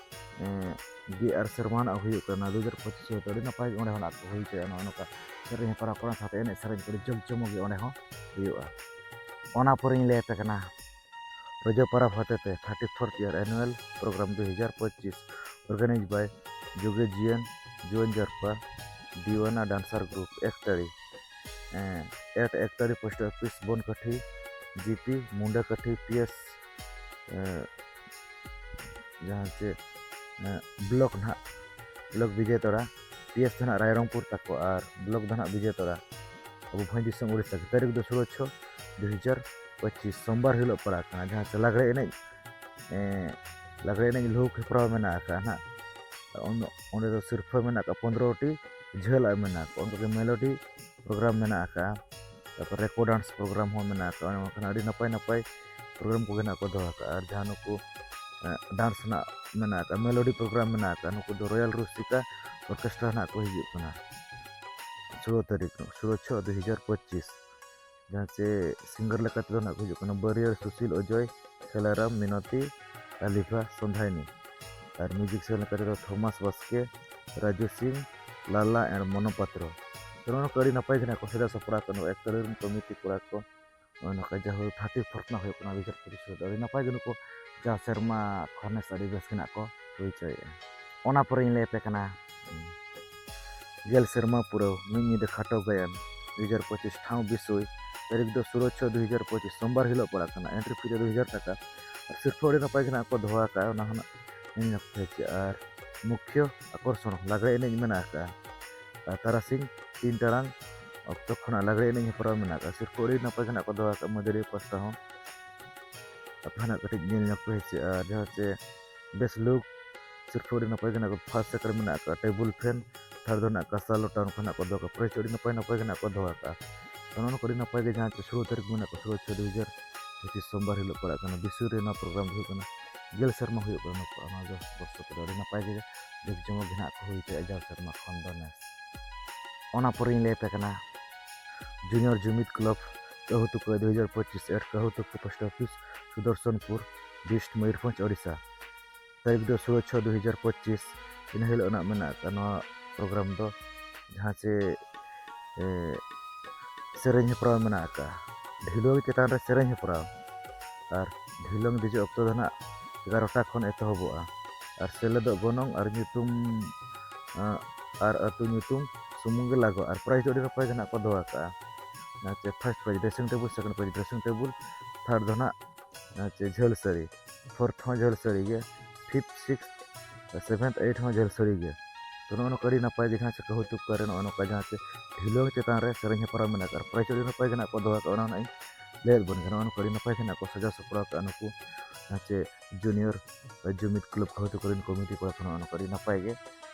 ᱮᱸ, ᱜᱮᱞ ᱟᱨᱮ ᱥᱮᱨᱢᱟ ᱱᱟᱦᱟᱜ ᱦᱩᱭᱩᱜ ᱠᱟᱱᱟ, ᱫᱩ ᱦᱟᱡᱟᱨ ᱯᱚᱸᱪᱤᱥ ᱦᱩᱭᱩᱜ ᱠᱟᱱᱟ᱾ ᱟᱹᱰᱤ ᱱᱟᱯᱟᱭ ᱜᱮ ᱚᱸᱰᱮ ᱦᱚᱸ ᱱᱟᱦᱟᱜ ᱠᱚ ᱦᱩᱭ ᱦᱚᱪᱚᱭᱟ ᱱᱚᱜᱼᱚ ᱱᱚᱝᱠᱟ ᱥᱮᱨᱮᱧ ᱦᱮᱯᱨᱟᱣ ᱠᱚᱨᱮ ᱥᱟᱶᱛᱮ ᱮᱱᱮᱡ ᱥᱮᱨᱮᱧ ᱠᱚ ᱟᱹᱰᱤ ᱡᱟᱠ ᱡᱚᱢᱚᱠ ᱜᱮ ᱚᱸᱰᱮ ᱦᱚᱸ ᱦᱩᱭᱩᱜᱼᱟ᱾ ᱚᱱᱟ ᱯᱚᱨᱮᱧ ᱞᱟᱹᱭ ᱟᱯᱮ ᱠᱟᱱᱟ ᱨᱚᱡᱚ ᱯᱚᱨᱚᱵᱽ ᱦᱚᱛᱮᱛᱮ thirty fourth year annual program ᱫᱩ ᱦᱟᱡᱟᱨ ᱯᱚᱸᱪᱤᱥ, organized by ᱡᱩᱜᱮ ᱡᱤᱭᱚᱱ ᱡᱩᱣᱟᱹᱱ ᱡᱟᱨᱯᱟ, ᱫᱤᱣᱟᱱᱟ dancer group, ᱮᱠᱛᱟᱲᱤ, ᱮᱸ, at Ektadi post office, Bonkathi, G P, Mundakathi, P S, ᱮᱸ, ᱡᱟᱦᱟᱸ ᱪᱮ, ᱮᱸ, ᱵᱞᱚᱠ ᱱᱟᱦᱟᱜ, ᱵᱞᱚᱠ ᱵᱤᱡᱚᱭᱛᱟᱲᱟ, ᱯᱤ ᱮᱥ ᱫᱚ ᱱᱟᱦᱟᱜ ᱨᱟᱭᱨᱚᱝᱯᱩᱨ ᱛᱟᱠᱚ ᱟᱨ ᱵᱞᱚᱠ ᱫᱚ ᱱᱟᱦᱟᱜ ᱵᱤᱡᱚᱭᱛᱟᱲᱟ, ᱟᱵᱚ ᱵᱷᱚᱸᱡᱽ ᱫᱤᱥᱚᱢ ᱩᱲᱤᱥᱥᱟ᱾ ᱛᱟᱹᱨᱤᱠᱷ ᱫᱚ ᱥᱳᱞᱳ ᱪᱷᱚ ᱫᱩ ᱦᱟᱡᱟᱨ ᱯᱚᱸᱪᱤᱥ, ᱥᱳᱢᱵᱟᱨ ᱦᱤᱞᱳᱜ ᱯᱟᱲᱟᱜ ᱠᱟᱱᱟ, ᱡᱟᱦᱟᱸ ᱪᱮ ᱞᱟᱜᱽᱲᱮ ᱮᱱᱮᱡ, ᱮᱸ, ᱞᱟᱜᱽᱲᱮ ᱮᱱᱮᱡ ᱞᱩᱦᱩᱠ ᱦᱮᱯᱨᱟᱣ ᱢᱮᱱᱟᱜ ᱟᱠᱟᱫᱼᱟ ᱱᱟᱦᱟᱜ᱾ ᱚᱸᱰᱮ ᱫᱚ ᱥᱤᱨᱯᱷᱟᱹ ᱢᱮᱱᱟᱜ ᱟᱠᱟᱫ ᱯᱚᱱᱨᱚ ᱴᱤ, ᱡᱷᱟᱹᱞᱟᱜ ᱢᱮᱱᱟᱜ ᱟᱠᱟᱫ, ᱚᱱᱠᱟᱜᱮ ᱢᱮᱞᱳᱰᱤ ᱯᱨᱳᱜᱨᱟᱢ ᱢᱮᱱᱟᱜ ᱟᱠᱟᱫᱼᱟ, ᱛᱟᱨᱯᱚᱨ ᱨᱮᱠᱚᱨᱰ ᱰᱟᱱᱥ ᱯᱨᱳᱜᱨᱟᱢ ᱦᱚᱸ ᱢᱮᱱᱟᱜ ᱟᱠᱟᱫᱼᱟ᱾ ᱚᱱᱮ ᱚᱱᱠᱟᱱᱟᱜ ᱟᱹᱰᱤ ᱱᱟᱯᱟᱭ ᱱᱟᱯᱟᱭ ᱯᱨᱳᱜᱨᱟᱢ ᱠᱚᱜᱮ ᱱᱟᱜ ᱠᱚ ᱫᱚᱦᱚ ᱟᱠᱟᱫᱼᱟ᱾ ᱟᱨ ᱡᱟᱦᱟᱸ ᱱᱩᱠᱩ ᱰᱟᱱᱥ ᱨᱮᱱᱟᱜ ᱢᱮᱱᱟᱜ ᱟᱠᱟᱫ, ᱢᱮᱞᱳᱰᱤ ᱯᱨᱳᱜᱨᱟᱢ ᱢᱮᱱᱟᱜ ᱟᱠᱟᱫ, ᱱᱩᱠᱩ ᱫᱚ ᱨᱚᱭᱟᱞ ᱨᱩᱥᱤᱠᱟ ᱚᱨᱠᱮᱥᱴᱨᱟ ᱱᱟᱜ ᱠᱚ ᱦᱤᱡᱩᱜ ᱠᱟᱱᱟ ᱥᱳᱞᱳ ᱛᱟᱹᱨᱤᱠᱷ, ᱥᱳᱞᱳ ᱪᱷᱚ ᱫᱩ ᱦᱟᱡᱟᱨ ᱯᱚᱸᱪᱤᱥ᱾ ᱡᱟᱦᱟᱸ ᱪᱮ ᱥᱤᱝᱜᱟᱨ ᱞᱮᱠᱟ ᱛᱮᱫᱚ ᱱᱟᱜ ᱠᱚ ᱦᱤᱡᱩᱜ ᱠᱟᱱᱟ ᱵᱟᱹᱨᱭᱟᱹᱲ, ᱥᱩᱥᱤᱞ, ᱚᱡᱚᱭ, ᱠᱷᱮᱞᱟᱨᱟᱢ, ᱢᱤᱱᱚᱛᱤ, ᱟᱞᱤᱯᱷᱟ, ᱥᱚᱱᱫᱷᱟᱭᱱᱤ᱾ ᱟᱨ ᱢᱤᱭᱩᱡᱤᱥᱤᱭᱟᱱ ᱞᱮᱠᱟ ᱛᱮᱫᱚ ᱛᱷᱚᱢᱟᱥ ᱵᱟᱥᱠᱮ, ᱨᱟᱡᱩ ᱥᱤᱝ, ᱞᱟᱞᱟ and ᱢᱚᱱᱳ ᱯᱟᱛᱨᱚ᱾ ᱛᱚ, ᱱᱚᱜᱼᱚ ᱱᱚᱝᱠᱟ ᱟᱹᱰᱤ ᱱᱟᱯᱟᱭ ᱜᱮ ᱱᱟᱜ ᱠᱚ ᱥᱟᱡᱟᱣ ᱥᱟᱯᱲᱟᱣ ᱠᱟᱱᱟ ᱮᱠᱴᱚᱨ ᱨᱮᱱ ᱠᱚᱢᱤᱴᱤ ᱠᱚᱲᱟ ᱠᱚ᱾ ᱱᱚᱜᱼᱚ ᱱᱚᱝᱠᱟ ᱡᱟᱦᱟᱸ ᱛᱷᱟᱨᱴᱤ ᱯᱷᱳᱨᱛᱷ ᱨᱮᱱᱟᱜ ᱦᱩᱭᱩᱜ ᱠᱟᱱᱟ ᱵᱤᱪᱟᱹᱨ ᱯᱚᱨᱤᱥᱚᱫᱽ, ᱟᱹᱰᱤ ᱱᱟᱯᱟᱭ ᱜᱮ ᱱᱩᱠᱩ ᱡᱟᱦᱟᱸ ᱥᱮᱨᱢᱟ ᱠᱷᱚᱱᱮᱥ ᱟᱹᱰᱤ ᱵᱮᱥ ᱜᱮ ᱱᱟᱜ ᱠᱚ ᱦᱩᱭ ᱦᱚᱪᱚᱭᱮᱫᱼᱟ᱾ ᱚᱱᱟ ᱯᱚᱨᱮᱧ ᱞᱟᱹᱭ ᱟᱯᱮ ᱠᱟᱱᱟ ᱜᱮᱞ ᱥᱮᱨᱢᱟ ᱯᱩᱨᱟᱹᱣ ᱢᱤᱫ ᱧᱤᱫᱟᱹ ᱠᱷᱟᱴᱚ ᱜᱟᱭᱟᱱ ᱫᱩ ᱦᱟᱡᱟᱨ ᱯᱚᱸᱪᱤᱥ, ᱴᱷᱟᱶ ᱵᱤᱥᱚᱭ, ᱛᱟᱹᱨᱤᱠᱷ ᱫᱚ ᱥᱳᱞᱳ ᱪᱷᱚ ᱫᱩ ᱦᱟᱡᱟᱨ ᱯᱚᱸᱪᱤᱥ, ᱥᱳᱢᱵᱟᱨ ᱦᱤᱞᱳᱜ ᱯᱟᱲᱟᱜ ᱠᱟᱱᱟ᱾ ᱮᱱᱴᱨᱤ ᱯᱷᱤ ᱫᱚ ᱫᱩ ᱦᱟᱡᱟᱨ ᱴᱟᱠᱟ᱾ ᱟᱨ ᱥᱤᱨᱯᱷᱟᱹ ᱟᱹᱰᱤ ᱱᱟᱯᱟᱭ ᱜᱮ ᱱᱟᱜ ᱠᱚ ᱫᱚᱦᱚ ᱟᱠᱟᱫᱼᱟ, ᱚᱱᱟ ᱦᱚᱸ ᱱᱟᱜ ᱤᱧ ᱧᱟᱯᱟᱢ ᱦᱚᱪᱚᱜᱼᱟ᱾ ᱟᱨ ᱢᱩᱠᱷᱭᱟᱹ ᱟᱠᱚᱨᱥᱚᱱ ᱞᱟᱜᱽᱲᱮ ᱮᱱᱮᱡ ᱢᱮᱱᱟᱜ ᱟᱠᱟᱫᱼᱟ᱾ ᱟᱨ ᱛᱟᱨᱟᱥᱤᱧ ᱛᱤᱱ ᱴᱟᱲᱟᱝ ᱚᱠᱛᱚ ᱠᱷᱚᱱᱟᱜ ᱞᱟᱜᱽᱲᱮ ᱮᱱᱮᱡ ᱦᱮᱯᱨᱟᱣ ᱢᱮᱱᱟᱜ ᱟᱠᱟᱫᱼᱟ᱾ ᱥᱤᱨᱯᱷᱟᱹ ᱟᱹᱰᱤ ᱱᱟᱯᱟᱭ ᱜᱮ ᱱᱟᱜ ᱠᱚ ᱫᱚᱦᱚ ᱟᱠᱟᱫᱼᱟ ᱢᱟᱹᱫᱟᱹᱲᱤᱭᱟᱹ ᱯᱟᱥᱴᱟ ᱦᱚᱸ᱾ ᱟᱯᱮ ᱦᱚᱸ ᱱᱟᱜ ᱠᱟᱹᱴᱤᱡ ᱧᱮᱞ ᱧᱚᱜ ᱯᱮ ᱦᱮᱸ ᱥᱮ᱾ ᱟᱨ ᱡᱟᱦᱟᱸ ᱪᱮ ᱵᱮᱥ ᱞᱩᱠ ᱥᱤᱨᱯᱷᱟᱹ ᱟᱹᱰᱤ ᱱᱟᱯᱟᱭ ᱜᱮ ᱱᱟᱜ ᱠᱚ, ᱯᱷᱟᱥᱴ ᱥᱮᱠᱮᱱᱰ ᱢᱮᱱᱟᱜ ᱟᱠᱟᱫᱼᱟ ᱴᱮᱵᱩᱞ ᱯᱷᱮᱱ, ᱛᱷᱟᱨᱰ ᱫᱚ ᱱᱟᱜ ᱠᱟᱸᱥᱟ ᱞᱚᱴᱟ, ᱱᱚᱝᱠᱟ ᱱᱟᱜ ᱠᱚ ᱫᱚᱦᱚ ᱠᱟᱜᱼᱟ᱾ ᱯᱨᱟᱭᱤᱡᱽ ᱟᱹᱰᱤ ᱱᱟᱯᱟᱭ ᱱᱟᱯᱟᱭ ᱜᱮ ᱱᱟᱜ ᱠᱚ ᱫᱚᱦᱚ ᱟᱠᱟᱫᱼᱟ᱾ ᱛᱚ, ᱱᱚᱜᱼᱚ ᱱᱚᱝᱠᱟ ᱟᱹᱰᱤ ᱱᱟᱯᱟᱭ ᱜᱮ ᱡᱟᱦᱟᱸ ᱪᱮ ᱥᱳᱞᱳ ᱛᱟᱹᱨᱤᱠᱷ ᱢᱮᱱᱟᱜ ᱠᱚ, ᱥᱳᱞᱳ ᱪᱷᱚᱭ ᱫᱩ ᱦᱟᱡᱟᱨ ᱯᱚᱸᱪᱤᱥ ᱥᱳᱢᱵᱟᱨ ᱦᱤᱞᱳᱜ ᱯᱟᱲᱟᱜ ᱠᱟᱱᱟ᱾ ᱵᱤᱥᱩ ᱨᱮ ᱱᱚᱣᱟ ᱯᱨᱳᱜᱨᱟᱢ ᱫᱚ ᱦᱩᱭᱩᱜ ᱠᱟᱱᱟ᱾ ᱜᱮᱞ ᱥᱮᱨᱢᱟ ᱦᱩᱭᱩᱜ ᱠᱟᱱᱟ ᱱᱚᱝᱠᱟ, ᱚᱱᱟ ᱫᱚ ᱵᱚᱨᱥᱚ ᱠᱚᱫᱚ ᱟᱹᱰᱤ ᱱᱟᱯᱟᱭ ᱜᱮ ᱡᱟᱠ ᱡᱚᱢᱚᱠ ᱜᱮ ᱱᱟᱜ ᱠᱚ ᱦᱩᱭ ᱦᱚᱪᱚᱭᱟ ᱡᱟᱣ ᱥᱮᱨᱢᱟ ᱠᱷᱚᱱ ᱫᱚ ᱱᱮᱥ᱾ ᱚᱱᱟ ᱯᱚᱨᱮᱧ ᱞᱟᱹᱭ ᱟᱯᱮ ᱠᱟᱱᱟ ᱡᱩᱱᱤᱭᱚᱨ ᱡᱩᱢᱤᱫ ᱠᱞᱟᱵᱽ ᱠᱟᱹᱦᱩ ᱛᱩᱠᱟᱹ ᱫᱩ ᱦᱟᱡᱟᱨ ᱯᱚᱸᱪᱤᱥ at Kahu Tuka post office, Sudarsanpur, dist Mayurbhanj, Odisha. ᱛᱟᱹᱨᱤᱠᱷ ᱫᱚ ᱥᱳᱞᱳ ᱪᱷᱚ ᱫᱩ ᱦᱟᱡᱟᱨ ᱯᱚᱸᱪᱤᱥ᱾ ᱤᱱᱟᱹ ᱦᱤᱞᱳᱜ ᱱᱟᱜ ᱢᱮᱱᱟᱜ ᱟᱠᱟᱫ ᱱᱚᱣᱟ ᱯᱨᱳᱜᱨᱟᱢ ᱫᱚ, ᱡᱟᱦᱟᱸ ᱪᱮ, ᱮ, ᱥᱮᱨᱮᱧ ᱦᱮᱯᱨᱟᱣ ᱢᱮᱱᱟᱜ ᱟᱠᱟᱫᱼᱟ᱾ ᱰᱷᱤᱞᱣᱟᱹᱝ ᱪᱮᱛᱟᱱ ᱨᱮ ᱥᱮᱨᱮᱧ ᱦᱮᱯᱨᱟᱣ᱾ ᱟᱨ ᱰᱷᱤᱞᱣᱟᱹᱝ ᱫᱮᱡᱚᱜ ᱚᱠᱛᱚ ᱫᱚ ᱱᱟᱜ ᱮᱜᱟᱨᱚᱴᱟ ᱠᱷᱚᱱ ᱮᱛᱚᱦᱚᱵᱚᱜᱼᱟ᱾ ᱟᱨ ᱥᱮᱞᱮᱫᱚᱜ ᱜᱚᱱᱚᱝ ᱟᱨ ᱧᱩᱛᱩᱢ, ᱟᱸ, ᱟᱨ ᱟᱹᱛᱩ ᱧᱩᱛᱩᱢ ᱥᱩᱢᱩᱝ ᱜᱮ ᱞᱟᱜᱟᱜᱼᱟ᱾ ᱟᱨ ᱯᱨᱟᱭᱤᱡᱽ ᱫᱚ ᱟᱹᱰᱤ ᱱᱟᱯᱟᱭ ᱜᱮ ᱱᱟᱜ ᱠᱚ ᱫᱚᱦᱚ ᱟᱠᱟᱫᱼᱟ᱾ ᱡᱟᱦᱟᱸ ᱪᱮ first prize dressing table, second prize dressing table, third ᱫᱚ ᱱᱟᱜ ᱟᱨ ᱪᱮ ᱡᱷᱟᱹᱞ ᱥᱟᱹᱲᱤ, ᱯᱷᱳᱨᱛᱷ ᱦᱚᱸ ᱡᱷᱟᱹᱞ ᱥᱟᱹᱲᱤ ᱜᱮ, ᱯᱷᱤᱯᱛᱷ, ᱥᱤᱠᱥᱛᱷ, ᱥᱮᱵᱷᱮᱱᱛᱷ, ᱮᱭᱤᱴ ᱦᱚᱸ ᱡᱷᱟᱹᱞ ᱥᱟᱹᱲᱤ ᱜᱮ᱾ ᱛᱚ, ᱱᱚᱜᱼᱚ ᱱᱚᱝᱠᱟ ᱟᱹᱰᱤ ᱱᱟᱯᱟᱭ ᱜᱮ ᱡᱟᱦᱟᱸ ᱪᱮ ᱠᱟᱹᱦᱩ ᱛᱩᱠᱟᱹ ᱨᱮ ᱱᱚᱜᱼᱚ ᱱᱚᱝᱠᱟ ᱡᱟᱦᱟᱸ ᱪᱮ ᱰᱷᱤᱞᱣᱟᱹᱝ ᱪᱮᱛᱟᱱ ᱨᱮ ᱥᱮᱨᱮᱧ ᱦᱮᱯᱨᱟᱣ ᱢᱮᱱᱟᱜ ᱟᱠᱟᱫ ᱟᱨ ᱯᱨᱟᱭᱤᱡᱽ ᱟᱹᱰᱤ ᱱᱟᱯᱟᱭ ᱜᱮ ᱱᱟᱜ ᱠᱚ ᱫᱚᱦᱚ ᱟᱠᱟᱫ, ᱚᱱᱟ ᱦᱚᱸ ᱱᱟᱜ ᱤᱧ ᱞᱟᱹᱭᱟᱫ ᱵᱚᱱ ᱜᱮ᱾ ᱱᱚᱜᱼᱚ ᱱᱚᱝᱠᱟ ᱟᱹᱰᱤ ᱱᱟᱯᱟᱭ ᱜᱮ ᱱᱟᱜ ᱠᱚ ᱥᱟᱡᱟᱣ ᱥᱟᱯᱲᱟᱣ ᱟᱠᱟᱫᱼᱟ ᱱᱩᱠᱩ ᱡᱟᱦᱟᱸ ᱪᱮ ᱡᱩᱱᱤᱭᱚᱨ ᱡᱩᱢᱤᱫ ᱠᱞᱟᱵᱽ ᱠᱚ ᱦᱚᱭᱛᱳ ᱠᱚᱨᱮᱱ ᱠᱚᱢᱤᱴᱤ ᱠᱚᱲᱟ ᱠᱚ ᱱᱚᱜᱼᱚ ᱱᱚᱝᱠᱟ ᱟᱹᱰᱤ ᱱᱟᱯᱟᱭ ᱜᱮ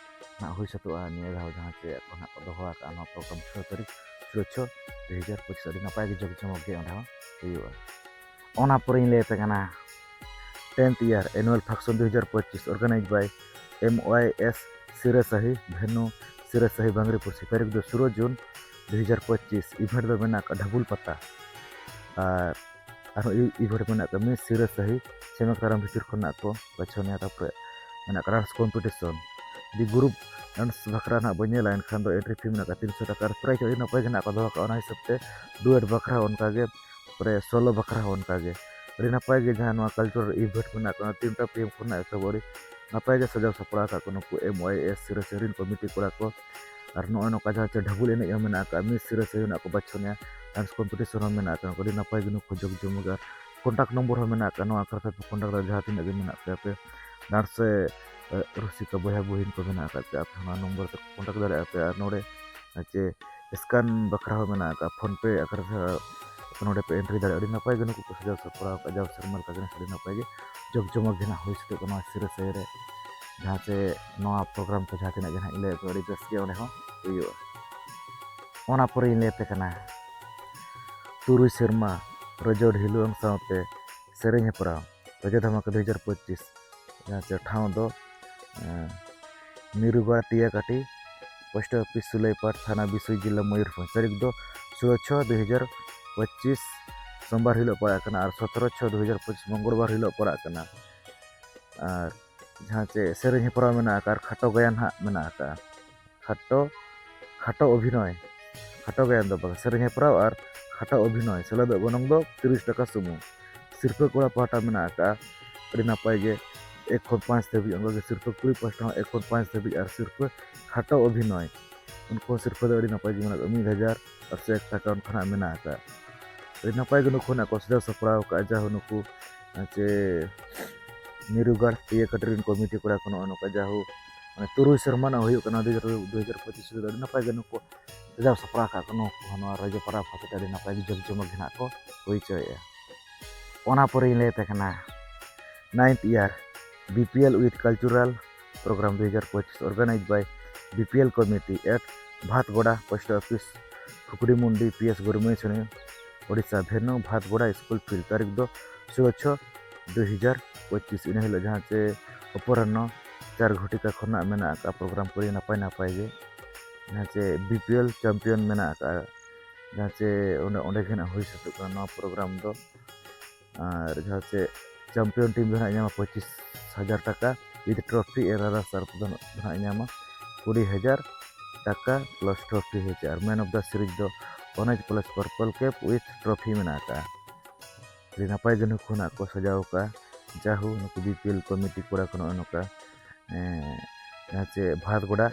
ᱱᱟᱜ ᱦᱩᱭ ᱥᱟᱹᱛᱚᱜᱼᱟ ᱱᱤᱭᱟᱹ ᱫᱷᱟᱣ ᱡᱟᱦᱟᱸ ᱪᱮ ᱟᱠᱚ ᱱᱟᱜ ᱠᱚ ᱫᱚᱦᱚ ᱟᱠᱟᱫᱼᱟ ᱱᱚᱣᱟ ᱯᱨᱳᱜᱨᱟᱢ ᱪᱷᱚ ᱛᱟᱹᱨᱤᱠᱷ ᱪᱷᱚ ᱪᱷᱚ ᱫᱩ ᱦᱟᱡᱟᱨ ᱯᱚᱸᱪᱤᱥ ᱟᱹᱰᱤ ᱱᱟᱯᱟᱭ ᱜᱮ ᱡᱚᱠ ᱡᱚᱢᱚᱠ ᱜᱮ ᱚᱸᱰᱮ ᱦᱚᱸ ᱦᱩᱭᱩᱜᱼᱟ᱾ ᱚᱱᱟ ᱯᱚᱨᱮᱧ ᱞᱟᱹᱭ ᱟᱯᱮ ᱠᱟᱱᱟ tenth year annual function ᱫᱩ ᱦᱟᱡᱟᱨ ᱯᱚᱸᱪᱤᱥ organized by M Y S ᱥᱤᱨᱟᱹᱥᱟᱹᱦᱤ ᱵᱷᱮᱱᱩ ᱥᱤᱨᱟᱹᱥᱟᱹᱦᱤ ᱵᱟᱝᱨᱤᱯᱩᱨ ᱥᱤᱠᱟᱨᱤᱠ ᱫᱚ ᱥᱩᱨᱚ ᱡᱩᱱ ᱫᱩ ᱦᱟᱡᱟᱨ ᱯᱚᱸᱪᱤᱥ᱾ ᱤᱵᱷᱮᱱᱴ ᱫᱚ ᱢᱮᱱᱟᱜ ᱟᱠᱟᱫ ᱰᱷᱟᱵᱩᱞ ᱯᱟᱛᱟ ᱟᱨ ᱟᱨᱦᱚᱸ ᱤ- ᱤᱵᱷᱮᱱᱴ ᱢᱮᱱᱟᱜ ᱟᱠᱟᱫ ᱢᱤᱥ ᱥᱤᱨᱟᱹᱥᱟᱹᱦᱤ ᱥᱮᱢᱮᱠ ᱛᱟᱨᱟᱢ ᱵᱷᱤᱛᱤᱨ ᱠᱷᱚᱱᱟᱜ ᱠᱚ ᱵᱟᱪᱷᱚᱱᱮᱭᱟ᱾ ᱛᱟᱨᱯᱚᱨᱮ ᱢᱮᱱᱟᱜ ᱟᱠᱟᱫ ᱰᱟᱱᱥ ᱠᱚᱢᱯᱤᱴᱤᱥᱚᱱ᱾ ᱡᱩᱫᱤ ᱜᱨᱩᱯ ᱰᱟᱱᱥ ᱵᱟᱠᱷᱨᱟ ᱱᱟᱜ ᱵᱚᱱ ᱧᱮᱞᱟ ᱮᱱᱠᱷᱟᱱ ᱫᱚ ᱮᱱᱴᱨᱤ ᱯᱷᱤ ᱢᱮᱱᱟᱜ ᱟᱠᱟᱫ ᱛᱤᱱᱥᱚ ᱴᱟᱠᱟ ᱟᱨ ᱯᱨᱟᱭᱤᱡᱽ ᱟᱹᱰᱤ ᱱᱟᱯᱟᱭ ᱜᱮ ᱱᱟᱜ ᱠᱚ ᱫᱚᱦᱚ ᱟᱠᱟᱫᱼᱟ᱾ ᱚᱱᱟ ᱦᱤᱥᱟᱹᱵ ᱛᱮ ᱰᱩᱭᱮᱴ ᱵᱟᱠᱷᱨᱟ ᱦᱚᱸ ᱚᱱᱠᱟ ᱜᱮ ᱛᱟᱨᱯᱚᱨᱮ ᱥᱳᱞᱳ ᱵᱟᱠᱷᱨᱟ ᱦᱚᱸ ᱚᱱᱠᱟ ᱜᱮ ᱟᱹᱰᱤ ᱱᱟᱯᱟᱭ ᱜᱮ ᱡᱟᱦᱟᱸ ᱱᱚᱣᱟ ᱠᱟᱞᱪᱟᱨᱟᱞ ᱤᱵᱷᱮᱱᱴ ᱢᱮᱱᱟᱜ ᱟᱠᱟᱫ ᱚᱱᱟ ᱛᱤᱱᱴᱟ ᱯᱤ ᱮᱢ ᱠᱷᱚᱱᱟᱜ ᱮᱛᱚᱦᱚᱵ ᱟᱹᱰᱤ ᱱᱟᱯᱟᱭ ᱜᱮ ᱥᱟᱡᱟᱣ ᱥᱟᱯᱲᱟᱣ ᱟᱠᱟᱫ ᱠᱚ ᱱᱩᱠᱩ ᱮᱢ ᱚᱣᱟᱭ ᱮᱥ ᱥᱤᱨᱟᱹᱥᱟᱹᱨᱤᱱ ᱠᱚᱢᱤᱴᱤ ᱠᱚᱲᱟ ᱠᱚ᱾ ᱟᱨ ᱱᱚᱜᱼᱚᱭ ᱱᱚᱝᱠᱟ ᱡᱟᱦᱟᱸ ᱪᱮ ᱰᱷᱟᱵᱩᱞ ᱮᱱᱮᱡ ᱦᱚᱸ ᱢᱮᱱᱟᱜ ᱟᱠᱟᱫ ᱢᱤᱥ ᱥᱤᱨᱟᱹᱥᱟᱹᱨᱤ ᱨᱮᱱᱟᱜ ᱠᱚ ᱵᱟᱪᱷᱚᱱᱮᱜᱼᱟ᱾ ᱰᱟᱱᱥ ᱠᱚᱢᱯᱤᱴᱤᱥᱚᱱ ᱦᱚᱸ ᱢᱮᱱᱟᱜ ᱟᱠᱟᱫ ᱟᱹᱰᱤ ᱱᱟᱯᱟᱭ ᱜᱮ ᱱᱩᱠᱩ ᱡᱚᱜᱽ ᱡᱚᱢᱚᱠ ᱟᱨ ᱠᱚᱱᱴᱟᱠᱴ ᱱᱚᱢᱵᱚᱨ ᱦᱚᱸ ᱢᱮᱱᱟᱜ ᱟᱠᱟᱫ ᱱᱚᱣᱟ ᱟᱠᱷᱲᱟ ᱥᱟᱶᱛᱮ ᱠᱚᱱᱴᱟᱠᱴ ᱫᱟᱲᱮᱭᱟᱜᱼᱟ ᱡᱟᱦᱟᱸ ᱛᱤᱱᱟᱹᱜ ᱜᱮ ᱢᱮᱱᱟᱜ ᱯᱮᱭᱟ ᱯᱮ ᱰᱟᱱᱥ ᱥᱮ ᱨᱩᱥᱤᱠᱟ ᱵᱚᱭᱦᱟ ᱵᱩᱦᱤᱱ ᱠᱚ ᱢᱮᱱᱟᱜ ᱟᱠᱟᱫ ᱯᱮᱭᱟ ᱟᱯᱮ ᱦᱚᱸ ᱱᱚᱣᱟ ᱱᱚᱢᱵᱚᱨ ᱛᱮ ᱠᱚᱱᱴᱟᱠᱴ ᱫᱟᱲᱮᱭᱟᱜᱼᱟ ᱯᱮ᱾ ᱟᱨ ᱱᱚᱰᱮ ᱪᱮ ᱥᱠᱮᱱ ᱵᱟᱠᱷᱨᱟ ᱦᱚᱸ ᱢᱮᱱᱟᱜ ᱟᱠᱟᱫ ᱯᱷᱳᱱ ᱯᱮ ᱟᱠᱟᱨ ᱛᱮ ᱱᱚᱰᱮ ᱯᱮ ᱮᱱᱴᱨᱤ ᱫᱟᱲᱮᱭᱟᱜᱼᱟ᱾ ᱟᱹᱰᱤ ᱱᱟᱯᱟᱭ ᱜᱮ ᱱᱩᱠᱩ ᱠᱚ ᱥᱟᱡᱟᱣ ᱥᱟᱯᱲᱟᱣ ᱟᱠᱟᱫ ᱡᱟᱣ ᱥᱮᱨᱢᱟ ᱞᱮᱠᱟ ᱜᱮ ᱟᱹᱰᱤ ᱱᱟᱯᱟᱭ ᱜᱮ ᱡᱚᱜᱽ ᱡᱚᱢᱚᱠ ᱜᱮ ᱱᱟᱜ ᱦᱩᱭ ᱥᱟᱹᱛᱚᱜ ᱠᱟᱱᱟ ᱥᱤᱨᱟᱹ ᱥᱟᱹᱭ ᱨᱮ ᱡᱟᱦᱟᱸ ᱪᱮ ᱱᱚᱣᱟ ᱯᱨᱳᱜᱨᱟᱢ ᱠᱚ ᱡᱟᱦᱟᱸ ᱛᱤᱱᱟᱹᱜ ᱜᱮ ᱱᱟᱜ ᱤᱧ ᱞᱟᱹᱭ ᱟᱠᱚ ᱟᱹᱰᱤ ᱵᱮᱥ ᱜᱮ ᱚᱸᱰᱮ ᱦᱚᱸ ᱦᱩᱭᱩᱜᱼᱟ᱾ ᱚᱱᱟ ᱯᱚᱨᱮᱧ ᱞᱟᱹᱭ ᱟᱯᱮ ᱠᱟᱱᱟ ᱛᱩᱨᱩᱭ ᱥᱮᱨᱢᱟ ᱨᱚᱡᱚ ᱰᱷᱤᱞᱣᱟᱹᱝ ᱥᱟᱶᱛᱮ ᱥᱮᱨᱮᱧ ᱦᱮᱯᱨᱟᱣ ᱨᱚᱡᱚ ᱫᱷᱟᱢᱟᱠᱟ ᱫᱩ ᱦᱟᱡᱟᱨ ᱯᱚᱸᱪᱤᱥ ᱡᱟᱦᱟᱸ ᱪᱮ ᱴᱷᱟᱶ ᱫᱚ ᱢᱤᱨᱩᱜᱟᱲ ᱛᱤᱭᱟᱹᱠᱟᱹᱴᱤ ᱯᱳᱥᱴ ᱚᱯᱷᱤᱥ ᱥᱩᱞᱟᱹᱭᱯᱟᱴ ᱛᱷᱟᱱᱟ ᱵᱤᱥᱩᱭ ᱡᱤᱞᱟ ᱢᱚᱭᱩᱨᱵᱷᱚᱸᱡᱽ᱾ ᱛᱟᱹᱨᱤᱠᱷ ᱫᱚ ᱥᱳᱞᱳ ᱪᱷᱚ ᱫᱩ ᱦᱟᱡᱟᱨ ᱯᱚᱸᱪᱤᱥ ᱥᱳᱢᱵᱟᱨ ᱦᱤᱞᱳᱜ ᱯᱟᱲᱟᱜ ᱠᱟᱱᱟ ᱟᱨ ᱥᱚᱛᱨᱚ ᱪᱷᱚ ᱫᱩ ᱦᱟᱡᱟᱨ ᱯᱚᱸᱪᱤᱥ ᱢᱚᱝᱜᱚᱞᱵᱟᱨ ᱦᱤᱞᱳᱜ ᱯᱟᱲᱟᱜ ᱠᱟᱱᱟ᱾ ᱟᱨ ᱡᱟᱦᱟᱸ ᱪᱮ ᱥᱮᱨᱮᱧ ᱦᱮᱯᱨᱟᱣ ᱢᱮᱱᱟᱜ ᱟᱠᱟᱫ ᱟᱨ ᱠᱷᱟᱴᱚ ᱜᱟᱭᱟᱱ ᱦᱟᱸᱜ ᱢᱮᱱᱟᱜ ᱟᱠᱟᱫᱼᱟ᱾ ᱠᱷᱟᱴᱚ ᱠᱷᱟᱴᱚ ᱚᱵᱷᱤᱱᱚᱭ ᱠᱷᱟᱴᱚ ᱜᱟᱭᱟᱱ ᱫᱚ ᱵᱟᱝ ᱥᱮᱨᱮᱧ ᱦᱮᱯᱨᱟᱣ ᱟᱨ ᱠᱷᱟᱴᱚ ᱚᱵᱷᱤᱱᱚᱭ ᱥᱮᱞᱮᱫᱚᱜ ᱜᱚᱱᱚᱝ ᱫᱚ ᱛᱤᱨᱤᱥ ᱴᱟᱠᱟ ᱥᱩᱢᱩᱝ᱾ ᱥᱤᱨᱯᱟᱹ ᱠᱚᱲᱟ ᱯᱟᱦᱴᱟ ᱢᱮᱱᱟᱜ ᱟᱠᱟᱫᱼᱟ ᱟᱹᱰᱤ ᱱᱟᱯᱟᱭ ᱜᱮ ᱮᱠ ᱠᱷᱚᱱ ᱯᱟᱸᱪ ᱫᱷᱟᱹᱵᱤᱡ ᱚᱱᱠᱟᱜᱮ ᱥᱤᱨᱯᱟᱹ ᱠᱩᱲᱤ ᱯᱟᱦᱴᱟ ᱦᱚᱸ ᱮᱠ ᱠᱷᱚᱱ ᱯᱟᱸᱪ ᱫᱷᱟᱹᱵᱤᱡ ᱟᱨ ᱥᱤᱨᱯᱟᱹ ᱠᱷᱟᱴᱚ ᱚᱵᱷᱤᱱᱚᱭ ᱩᱱᱠᱩ ᱦᱚᱸ ᱥᱤᱨᱯᱟᱹ ᱫᱚ ᱟᱹᱰᱤ ᱱᱟᱯᱟᱭ ᱜᱮ ᱢᱮᱱᱟᱜ ᱟᱠᱟᱫᱼᱟ ᱢᱤᱫ ᱦᱟᱡᱟᱨ ᱟᱨ ᱥᱮ ᱮᱠ ᱴᱟᱠᱟ ᱚᱱᱠᱟᱱᱟᱜ ᱢᱮᱱᱟᱜ ᱟᱠᱟᱫᱼᱟ᱾ ᱟᱹᱰᱤ ᱱᱟᱯᱟᱭ ᱜᱮ ᱱᱩᱠᱩ ᱱᱟᱜ ᱠᱚ ᱥᱟᱡᱟᱣ ᱥᱟᱯᱲᱟᱣ ᱟᱠᱟᱫᱼᱟ ᱡᱟᱦᱳ ᱱᱩᱠᱩ ᱪᱮ ᱢᱤᱨᱩᱜᱟᱲ ᱛᱤᱭᱟᱹ ᱠᱟᱹᱴᱤᱡ ᱨᱮᱱ ᱠᱚᱢᱤᱴᱤ ᱠᱚᱲᱟ ᱠᱚ ᱱᱚᱜᱼᱚᱭ ᱱᱚᱝᱠᱟ ᱡᱟᱦᱳ ᱢᱟᱱᱮ ᱛᱩᱨᱩᱭ ᱥᱮᱨᱢᱟ ᱱᱟᱜ ᱦᱩᱭᱩᱜ ᱠᱟᱱᱟ ᱫᱩ ᱦᱟᱡᱟᱨ ᱫᱩ ᱦᱟᱡᱟᱨ ᱯᱚᱸᱪᱤᱥ ᱨᱮᱫᱚ ᱟᱹᱰᱤ ᱱᱟᱯᱟᱭ ᱜᱮ ᱱᱩᱠᱩ ᱥᱟᱡᱟᱣ ᱥᱟᱯᱲᱟᱣ ᱟᱠᱟᱫ ᱠᱚ ᱱᱩᱠᱩ ᱦᱚᱸ ᱱᱚᱣᱟ ᱨᱟᱡᱽ ᱯᱟᱨᱟᱵᱽ ᱦᱚᱛᱮᱛᱮ ᱟᱹᱰᱤ ᱱᱟᱯᱟᱭ ᱜᱮ ᱡᱚᱢ ᱡᱚᱢᱚᱠ ᱜᱮ ᱱᱟᱜ ᱠᱚ ᱦᱩᱭ ᱦᱚᱪᱚᱭᱮᱫᱼᱟ᱾ ᱚᱱᱟ ᱯᱚᱨᱮᱧ ᱞᱟᱹᱭ ᱟᱯᱮ ᱠᱟᱱᱟ ninth year BPL with cultural program twenty twenty-six organized by BPL committee at Bhatgoda post office, Khukrimundi, PS Gormesoni, Odisha venue Bhatgoda school field. ᱛᱟᱹᱨᱤᱠᱷ ᱫᱚ ᱥᱳᱞᱳ ᱪᱷᱚ ᱫᱩ ᱦᱟᱡᱟᱨ ᱯᱚᱸᱪᱤᱥ, ᱤᱱᱟᱹ ᱦᱤᱞᱳᱜ ᱡᱟᱦᱟᱸ ᱪᱮ ᱚᱯᱚᱨᱟᱦᱱᱚ ᱪᱟᱨ ᱜᱷᱚᱴᱤᱠᱟ ᱠᱷᱚᱱᱟᱜ ᱢᱮᱱᱟᱜ ᱟᱠᱟᱫ ᱯᱨᱳᱜᱨᱟᱢ ᱠᱚ ᱟᱹᱰᱤ ᱱᱟᱯᱟᱭ ᱱᱟᱯᱟᱭ ᱜᱮ᱾ ᱡᱟᱦᱟᱸ ᱪᱮ BPL champion ᱢᱮᱱᱟᱜ ᱟᱠᱟᱫᱼᱟ, ᱡᱟᱦᱟᱸ ᱪᱮ ᱚᱸᱰᱮ ᱚᱸᱰᱮ ᱜᱮ ᱱᱟᱜ ᱦᱩᱭ ᱥᱟᱹᱛᱚᱜ ᱠᱟᱱᱟ ᱱᱚᱣᱟ ᱯᱨᱳᱜᱨᱟᱢ ᱫᱚ᱾ ᱟᱨ ᱡᱟᱦᱟᱸ ᱪᱮ champion team ᱫᱚ ᱱᱟᱜ ᱧᱟᱢᱟ ᱯᱚᱸᱪᱤᱥ ᱦᱟᱡᱟᱨ ᱴᱟᱠᱟ with trophy, R runner up ᱫᱚ ᱱᱟᱜ ᱧᱟᱢᱟ ᱠᱩᱲᱤ ᱦᱟᱡᱟᱨ ᱴᱟᱠᱟ plus trophy ᱦᱮᱸ ᱪᱮ᱾ ᱟᱨ man of the series ᱫᱚ orange plus purple cap with trophy ᱢᱮᱱᱟᱜ ᱟᱠᱟᱫᱼᱟ᱾ ᱟᱹᱰᱤ ᱱᱟᱯᱟᱭ ᱜᱮ ᱱᱩᱠᱩ ᱱᱟᱜ ᱠᱚ ᱥᱟᱡᱟᱣ ᱟᱠᱟᱫᱼᱟ᱾ ᱡᱟᱦᱳ, ᱱᱩᱠᱩ BPL committee ᱠᱚᱲᱟ ᱠᱚ ᱱᱚᱜᱼᱚᱭ ᱱᱚᱝᱠᱟ ᱮᱸ, ᱡᱟᱦᱟᱸ ᱪᱮ ᱵᱷᱟᱛᱜᱚᱰᱟ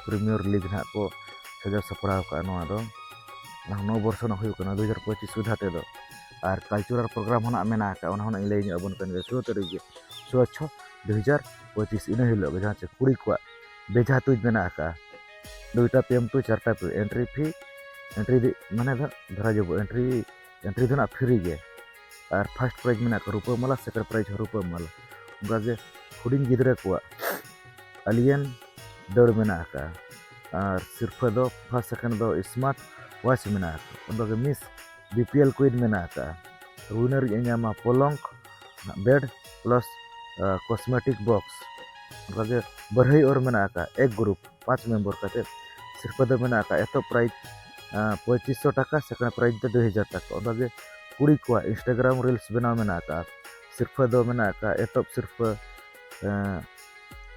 Premier League ᱱᱟᱜ ᱠᱚ ᱥᱟᱡᱟᱣ ᱥᱟᱯᱲᱟᱣ ᱟᱠᱟᱫᱼᱟ ᱱᱚᱣᱟ ᱫᱚ᱾ ᱚᱱᱟ ᱦᱚᱸ ᱱᱚᱣᱟ ᱵᱚᱨᱥᱚ ᱱᱟᱜ ᱦᱩᱭᱩᱜ ᱠᱟᱱᱟ ᱫᱩ ᱦᱟᱡᱟᱨ ᱯᱚᱸᱪᱤᱥ ᱥᱩᱫᱷᱟ ᱛᱮᱫᱚ᱾ ᱟᱨ cultural program ᱦᱚᱸ ᱱᱟᱜ ᱢᱮᱱᱟᱜ ᱟᱠᱟᱫᱼᱟ, ᱚᱱᱟ ᱦᱚᱸ ᱱᱟᱜ ᱤᱧ ᱞᱟᱹᱭ ᱧᱚᱜ ᱟᱵᱚᱱ ᱠᱟᱱ ᱜᱮᱭᱟ᱾ ᱥᱳᱞᱳ ᱛᱟᱹᱨᱤᱠᱷ ᱜᱮ, ᱥᱳᱞᱳ ᱪᱷᱚ ᱫᱩ ᱦᱟᱡᱟᱨ ᱯᱚᱸᱪᱤᱥ, ᱤᱱᱟᱹ ᱦᱤᱞᱳᱜ ᱜᱮ ᱡᱟᱦᱟᱸ ᱪᱮ ᱠᱩᱲᱤ ᱠᱚᱣᱟᱜ ᱵᱮᱡᱷᱟ ᱛᱩᱧ ᱢᱮᱱᱟᱜ ᱟᱠᱟᱫᱼᱟ᱾ ᱫᱩᱭᱴᱟ PM to ᱪᱟᱨᱴᱟ PM entry fee, entry ᱫᱤ-, ᱢᱟᱱᱮ ᱫᱚ ᱫᱷᱚᱨᱟ ᱡᱟᱵᱚ entry, entry ᱫᱚ ᱱᱟᱜ free ᱜᱮ᱾ ᱟᱨ first prize ᱢᱮᱱᱟᱜ ᱟᱠᱟᱫ ᱨᱩᱯᱟᱹ ᱢᱟᱞᱟ, second prize ᱦᱚᱸ ᱨᱩᱯᱟᱹ ᱢᱟᱞᱟ᱾ ᱚᱱᱠᱟᱜᱮ ᱦᱩᱰᱤᱧ ᱜᱤᱫᱽᱨᱟᱹ ᱠᱚᱣᱟᱜ ᱟᱞᱤᱭᱟᱱ ᱫᱟᱹᱲ ᱢᱮᱱᱟᱜ ᱟᱠᱟᱫᱼᱟ᱾ ᱟᱨ ᱥᱤᱨᱯᱷᱟᱹ ᱫᱚ first second ᱫᱚ smart watch ᱢᱮᱱᱟᱜ ᱟᱠᱟᱫᱼᱟ᱾ ᱚᱱᱠᱟᱜᱮ Miss BPL Queen ᱢᱮᱱᱟᱜ ᱟᱠᱟᱫᱼᱟ᱾ Winner ᱤᱧ ᱧᱟᱢᱟ ᱯᱚᱞᱚᱝᱠ, bed plus cosmetic box᱾ ᱚᱱᱠᱟᱜᱮ ᱵᱟᱹᱨᱦᱟᱹᱭ ᱚᱨ ᱢᱮᱱᱟᱜ ᱟᱠᱟᱫᱼᱟ, ᱮᱠ group ᱯᱟᱸᱪ member ᱠᱟᱛᱮ᱾ ᱥᱤᱨᱯᱷᱟᱹ ᱫᱚ ᱢᱮᱱᱟᱜ ᱟᱠᱟᱫᱼᱟ ᱮᱛᱚᱦᱚᱵ prize ᱯᱚᱸᱪᱤᱥ ᱥᱚ ᱴᱟᱠᱟ, second prize ᱫᱚ ᱫᱩᱭ ᱦᱟᱡᱟᱨ ᱴᱟᱠᱟ᱾ ᱚᱱᱠᱟᱜᱮ ᱠᱩᱲᱤ ᱠᱚᱣᱟᱜ Instagram reels ᱵᱮᱱᱟᱣ ᱢᱮᱱᱟᱜ ᱟᱠᱟᱫᱼᱟ᱾ ᱥᱤᱨᱯᱷᱟᱹ ᱫᱚ ᱢᱮᱱᱟᱜ ᱟᱠᱟᱫᱼᱟ ᱮᱛᱚᱦᱚᱵ ᱥᱤᱨᱯᱷᱟᱹ, ᱮᱸ,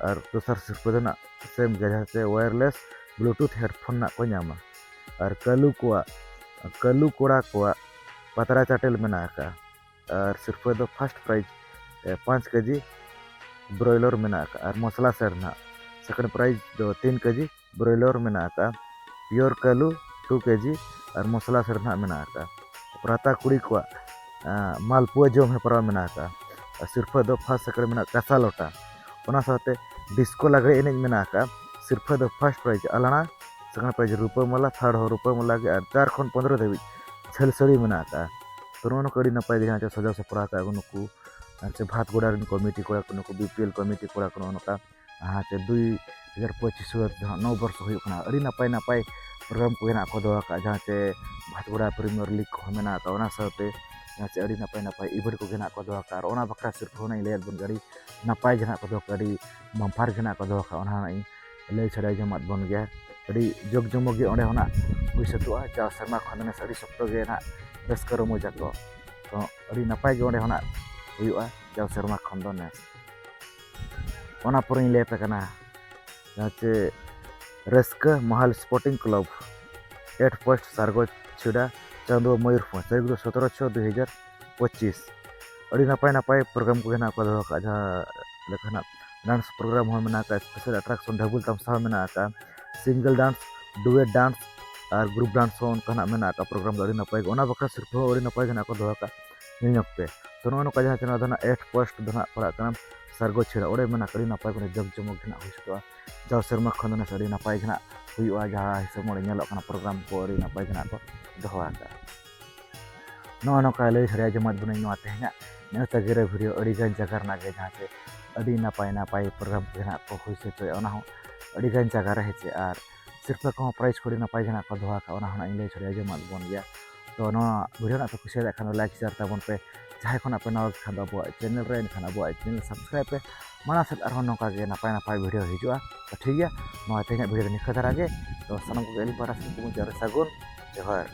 ᱟᱨ ᱫᱚᱥᱟᱨ ᱥᱤᱨᱯᱷᱟᱹ ᱫᱚ ᱱᱟᱜ same ᱜᱮ, ᱡᱟᱦᱟᱸ ᱪᱮ wireless Bluetooth headphone ᱱᱟᱜ ᱠᱚ ᱧᱟᱢᱟ᱾ ᱟᱨ ᱠᱟᱹᱞᱩ ᱠᱚᱣᱟᱜ, ᱠᱟᱹᱞᱩ ᱠᱚᱲᱟ ᱠᱚᱣᱟᱜ ᱯᱟᱛᱲᱟ ᱪᱟᱴᱮᱞ ᱢᱮᱱᱟᱜ ᱟᱠᱟᱫᱼᱟ᱾ ᱟᱨ ᱥᱤᱨᱯᱷᱟᱹ ᱫᱚ first prize ᱯᱟᱸᱪ ᱠᱮᱡᱤ broiler ᱢᱮᱱᱟᱜ ᱟᱠᱟᱫᱼᱟ᱾ ᱟᱨ ᱢᱚᱥᱞᱟ set ᱱᱟᱜ second prize ᱫᱚ ᱛᱤᱱ ᱠᱮᱡᱤ broiler ᱢᱮᱱᱟᱜ ᱟᱠᱟᱫᱼᱟ᱾ Pure ᱠᱟᱹᱞᱩ two ᱠᱮᱡᱤ ᱟᱨ ᱢᱚᱥᱞᱟ set ᱱᱟᱜ ᱢᱮᱱᱟᱜ ᱟᱠᱟᱫᱼᱟ᱾ ᱯᱨᱟᱛᱟ ᱠᱩᱲᱤ ᱠᱚᱣᱟᱜ ᱢᱟᱞᱯᱩᱣᱟᱹ ᱡᱚᱢ ᱦᱮᱯᱨᱟᱣ ᱢᱮᱱᱟᱜ ᱟᱠᱟᱫᱼᱟ᱾ ᱟᱨ ᱥᱤᱨᱯᱷᱟᱹ ᱫᱚ first second ᱢᱮᱱᱟᱜ ᱠᱟᱸᱥᱟ ᱞᱚᱴᱟ᱾ ᱚᱱᱟ ᱥᱟᱶᱛᱮ disco ᱞᱟᱜᱽᱲᱮ ᱮᱱᱮᱡ ᱢᱮᱱᱟᱜ ᱟᱠᱟᱫᱼᱟ᱾ ᱥᱤᱨᱯᱷᱟᱹ ᱫᱚ first prize ᱟᱞᱟᱲᱟ, second prize ᱨᱩᱯᱟᱹ ᱢᱟᱞᱟ, third ᱦᱚᱸ ᱨᱩᱯᱟᱹ ᱢᱟᱞᱟ ᱜᱮ, ᱟᱨ ᱪᱟᱨ ᱠᱷᱚᱱ ᱯᱚᱱᱨᱚ ᱫᱷᱟᱹᱵᱤᱡ ᱡᱷᱟᱹᱞ ᱥᱟᱹᱲᱤ ᱢᱮᱱᱟᱜ ᱟᱠᱟᱫᱼᱟ᱾ ᱛᱚ, ᱱᱚᱜᱼᱚ ᱱᱚᱝᱠᱟ ᱟᱹᱰᱤ ᱱᱟᱯᱟᱭ ᱜᱮ ᱡᱟᱦᱟᱸ ᱪᱮ ᱥᱟᱡᱟᱣ ᱥᱟᱯᱲᱟᱣ ᱟᱠᱟᱫ ᱠᱚ ᱱᱩᱠᱩ ᱟᱨ ᱪᱮ ᱵᱷᱟᱛᱜᱚᱲᱟ ᱨᱮᱱ ᱠᱚᱢᱤᱴᱤ ᱠᱚᱲᱟ ᱠᱚ, ᱱᱩᱠᱩ ᱵᱤ ᱯᱤ ᱮᱞ ᱠᱚᱢᱤᱴᱤ ᱠᱚᱲᱟ ᱠᱚ, ᱱᱚᱜᱼᱚ ᱱᱚᱝᱠᱟ ᱡᱟᱦᱟᱸ ᱪᱮ ᱫᱩᱭ ᱦᱟᱡᱟᱨ ᱯᱚᱸᱪᱤᱥ ᱨᱮ ᱡᱟᱦᱟᱸ ᱱᱚ ᱵᱚᱨᱥᱚ ᱦᱩᱭᱩᱜ ᱠᱟᱱᱟ, ᱟᱹᱰᱤ ᱱᱟᱯᱟᱭ ᱱᱟᱯᱟᱭ ᱯᱨᱳᱜᱨᱟᱢ ᱠᱚ ᱜᱮ ᱱᱟᱜ ᱠᱚ ᱫᱚᱦᱚ ᱟᱠᱟᱫᱼᱟ᱾ ᱡᱟᱦᱟᱸ ᱪᱮ ᱵᱷᱟᱛᱜᱚᱲᱟ ᱯᱨᱤᱢᱤᱭᱟᱨ ᱞᱤᱜᱽ ᱠᱚᱦᱚᱸ ᱢᱮᱱᱟᱜ ᱟᱠᱟᱫ, ᱚᱱᱟ ᱥᱟᱶᱛᱮ ᱡᱟᱦᱟᱸ ᱪᱮ ᱟᱹᱰᱤ ᱱᱟᱯᱟᱭ ᱱᱟᱯᱟᱭ ᱤᱵᱷᱮᱱᱴ ᱠᱚ ᱜᱮ ᱱᱟᱜ ᱠᱚ ᱫᱚᱦᱚ ᱟᱠᱟᱫᱼᱟ᱾ ᱟᱨ ᱚᱱᱟ ᱵᱟᱠᱷᱨᱟ ᱥᱤᱨᱯᱷᱟᱹ ᱦᱚᱸ ᱤᱧ ᱞᱟᱹᱭᱟᱫ ᱵᱚᱱ ᱜᱮ, ᱟᱹᱰᱤ ᱱᱟᱯᱟᱭ ᱜᱮ ᱱᱟᱜ ᱠᱚ ᱫᱚᱦᱚ ᱟᱠᱟᱫᱼᱟ, ᱟᱹᱰᱤ ᱵᱟᱢᱯᱟᱨ ᱜᱮ ᱱᱟᱜ ᱠᱚ ᱫᱚᱦᱚ ᱟᱠᱟᱫᱼᱟ, ᱚᱱᱟ ᱦᱚᱸ ᱤᱧ ᱞᱟᱹᱭ ᱥᱟᱰᱮ ᱟᱸᱡᱚᱢᱟᱫ ᱵᱚᱱ ᱜᱮᱭᱟ᱾ ᱟᱹᱰᱤ ᱡᱳᱜᱽ ᱡᱚᱢᱚᱠ ᱜᱮ ᱚᱸᱰᱮ ᱦᱚᱸ ᱱᱟᱜ ᱦᱩᱭ ᱥᱟᱹᱛᱚᱜᱼᱟ᱾ ᱡᱟᱣ ᱥᱮᱨᱢᱟ ᱠᱷᱚᱱ ᱫᱚ ᱱᱮᱥ ᱟᱹᱰᱤ ᱥᱚᱠᱛᱚ ᱜᱮ ᱱᱟᱜ ᱨᱟᱹᱥᱠᱟᱹ ᱨᱚᱢᱚᱡᱽ ᱟᱠᱚ᱾ ᱛᱚ ᱟᱹᱰᱤ ᱱᱟᱯᱟᱭ ᱜᱮ ᱚᱸᱰᱮ ᱦᱚᱸ ᱱᱟᱜ ᱦᱩᱭᱩᱜᱼᱟ ᱡᱟᱣ ᱥᱮᱨᱢᱟ ᱠᱷᱚᱱ ᱫᱚ ᱱᱮᱥ᱾ ᱚᱱᱟ ᱯᱚᱨᱮᱧ ᱞᱟᱹᱭ ᱟᱯᱮ ᱠᱟᱱᱟ ᱡᱟᱦᱟᱸ ᱪᱮ ᱨᱟᱹᱥᱠᱟᱹ ᱢᱚᱦᱟᱞ ᱥᱯᱳᱨᱴᱤᱝ ᱠᱞᱟᱵᱽ, ᱮᱴ ᱯᱚᱭᱮᱱᱴ ᱥᱟᱨᱜᱚ ᱪᱷᱤᱰᱟ, ᱪᱟᱸᱫᱳ ᱢᱚᱭᱩᱨᱵᱷᱚᱸᱡᱽ, ᱛᱟᱹᱨᱤᱠᱷ ᱫᱚ ᱥᱚᱛᱨᱚ ᱪᱷᱚ ᱫᱩᱭ ᱦᱟᱡᱟᱨ ᱯᱚᱸᱪᱤᱥ᱾ ᱟᱹᱰᱤ ᱱᱟᱯᱟᱭ ᱱᱟᱯᱟᱭ ᱯᱨᱳᱜᱨᱟᱢ ᱠᱚᱜᱮ ᱱᱟᱜ ᱠᱚ ᱫᱚᱦᱚ ᱠᱟᱜᱼᱟ, ᱡᱟᱦᱟᱸ ᱞᱮᱠᱟ ᱱᱟᱜ ᱰᱟᱱᱥ ᱯᱨᱳᱜᱨᱟᱢ ᱦᱚᱸ ᱢᱮᱱᱟᱜ ᱟᱠᱟᱫ, ᱥᱯᱮᱥᱟᱞ ᱟᱴᱨᱟᱠᱥᱚᱱ ᱰᱷᱟᱵᱩᱞ ᱛᱟᱢᱥᱟ ᱦᱚᱸ ᱢᱮᱱᱟᱜ ᱟᱠᱟᱫ, ᱥᱤᱝᱜᱮᱞ ᱰᱟᱱᱥ, ᱰᱩᱭᱮᱴ ᱰᱟᱱᱥ ᱟᱨ ᱜᱨᱩᱯ ᱰᱟᱱᱥ ᱦᱚᱸ ᱚᱱᱠᱟᱱᱟᱜ ᱢᱮᱱᱟᱜ ᱟᱠᱟᱫ ᱯᱨᱳᱜᱨᱟᱢ ᱫᱚ᱾ ᱟᱹᱰᱤ ᱱᱟᱯᱟᱭ ᱜᱮ, ᱚᱱᱟ ᱵᱟᱠᱷᱨᱟ ᱥᱤᱨᱯᱷᱟᱹ ᱦᱚᱸ ᱟᱹᱰᱤ ᱱᱟᱯᱟᱭ ᱜᱮ ᱱᱟᱜ ᱠᱚ ᱫᱚᱦᱚ ᱠᱟᱜᱼᱟ, ᱧᱮᱞ ᱧᱚᱜ ᱯᱮ᱾ ᱛᱚ ᱱᱚᱜᱼᱚ ᱱᱚᱝᱠᱟ ᱡᱟᱦᱟᱸ ᱪᱮ ᱱᱚᱣᱟ ᱫᱚ ᱱᱟᱜ ᱮᱴ ᱯᱚᱭᱮᱱᱴ ᱫᱚ ᱱᱟᱜ ᱯᱟᱲᱟᱜ ᱠᱟᱱᱟ ᱥᱟᱨᱜᱚ ᱪᱷᱤᱲᱟ, ᱚᱸᱰᱮ ᱢᱮᱱᱟᱜ ᱟᱹᱰᱤ ᱱᱟᱯᱟᱭ ᱠᱚ ᱡᱟᱠ ᱡᱚᱢᱚᱠ ᱜᱮ ᱱᱟᱜ ᱦᱩᱭ ᱥᱟᱹᱛᱚᱜᱼᱟ᱾ ᱡᱟᱣ ᱥᱮᱨᱢᱟ ᱠᱷᱚᱱ ᱫᱚ ᱱᱮᱥ ᱟᱹᱰᱤ ᱱᱟᱯᱟᱭ ᱜᱮ ᱱᱟᱜ ᱦᱩᱭᱩᱜᱼᱟ, ᱡᱟᱦᱟᱸ ᱦᱤᱥᱟᱹᱵ ᱚᱸᱰᱮ ᱧᱮᱞᱚᱜ ᱠᱟᱱᱟ ᱯᱨᱳᱜᱨᱟᱢ ᱠᱚ ᱟᱹᱰᱤ ᱱᱟᱯᱟᱭ ᱜᱮ ᱱᱟᱜ ᱠᱚ ᱫᱚᱦᱚ ᱟᱠᱟᱫᱼᱟ᱾ ᱱᱚᱜᱼᱚ ᱱᱚᱝᱠᱟ ᱞᱟᱹᱭ ᱥᱟᱰᱮ ᱟᱸᱡᱚᱢᱟᱫ ᱵᱚᱱᱟᱹᱧ ᱱᱚᱣᱟ ᱛᱮᱦᱮᱧᱟᱜ ᱱᱮᱣᱛᱟ ᱜᱤᱨᱟᱹ ᱵᱷᱤᱰᱤᱭᱳ, ᱟᱹᱰᱤ ᱜᱟᱱ ᱡᱟᱭᱜᱟ ᱨᱮᱱᱟᱜ ᱜᱮ ᱡᱟᱦᱟᱸ ᱪᱮ ᱟᱹᱰᱤ ᱱᱟᱯᱟᱭ ᱱᱟᱯᱟᱭ ᱯᱨᱳᱜᱨᱟᱢ ᱠᱚ ᱱᱟᱜ ᱠᱚ ᱦᱩᱭ ᱥᱟᱹᱛᱚᱜᱼᱟ, ᱚᱱᱟ ᱦᱚᱸ ᱟᱹᱰᱤ ᱜᱟᱱ ᱡᱟᱭᱜᱟ ᱨᱮ ᱦᱮᱸ ᱪᱮ, ᱟᱨ ᱥᱤᱨᱯᱷᱟᱹ ᱠᱚᱦᱚᱸ ᱯᱨᱟᱭᱤᱡᱽ ᱠᱚ ᱟᱹᱰᱤ ᱱᱟᱯᱟᱭ ᱜᱮ ᱱᱟᱜ ᱠᱚ ᱫᱚᱦᱚ ᱟᱠᱟᱫᱼᱟ, ᱚᱱᱟ ᱦᱚᱸ ᱱᱟᱜ ᱤᱧ ᱞᱟᱹᱭ ᱥᱟᱰᱮ ᱟᱸᱡᱚᱢᱟᱫ ᱵᱚᱱ ᱜᱮᱭᱟ᱾ ᱛᱚ ᱱᱚᱣᱟ ᱵᱷᱤᱰᱤᱭᱳ ᱱᱟᱜ ᱯᱮ ᱠᱩᱥᱤᱭᱟᱫ ᱠᱷᱟᱱ ᱫᱚ ᱞᱟᱭᱤᱠ ᱥᱮᱭᱟᱨ ᱛᱟᱵᱚᱱ ᱯᱮ, ᱡᱟᱦᱟᱸᱭ ᱠᱷᱚᱱᱟᱜ ᱯᱮ ᱱᱟᱣᱟ ᱜᱮ ᱠᱷᱟᱱ ᱫᱚ ᱟᱵᱚᱣᱟᱜ ᱪᱮᱱᱮᱞ ᱨᱮ, ᱮᱱᱠᱷᱟᱱ ᱟᱵᱚᱣᱟᱜ ᱪᱮᱱᱮᱞ ᱥᱟᱵᱥᱠᱨᱟᱭᱤᱵ ᱯᱮ, ᱢᱟᱲᱟᱝ ᱥᱮᱫ ᱟᱨᱦᱚᱸ ᱱᱚᱝᱠᱟ ᱜᱮ ᱱᱟᱯᱟᱭ ᱱᱟᱯᱟᱭ ᱵᱷᱤᱰᱤᱭᱳ ᱦᱤᱡᱩᱜᱼᱟ᱾ ᱛᱚ ᱴᱷᱤᱠ ᱜᱮᱭᱟ, ᱱᱚᱣᱟ ᱛᱮᱦᱮᱧᱟᱜ ᱵᱷᱤᱰᱤᱭᱳ ᱫᱚ ᱱᱤᱝᱠᱟᱹ ᱫᱷᱟᱨᱟ ᱜᱮ᱾ ᱛᱚ ᱥᱟᱱᱟᱢ ᱠᱚᱜᱮ ᱟᱹᱞᱤᱧ ᱯᱟᱦᱴᱟ ᱥᱮᱫ ᱠᱷᱚᱱ ᱢᱩᱪᱟᱹᱫ ᱨᱮ ᱥᱟᱹᱜᱩᱱ ᱡᱚᱦᱟᱨ᱾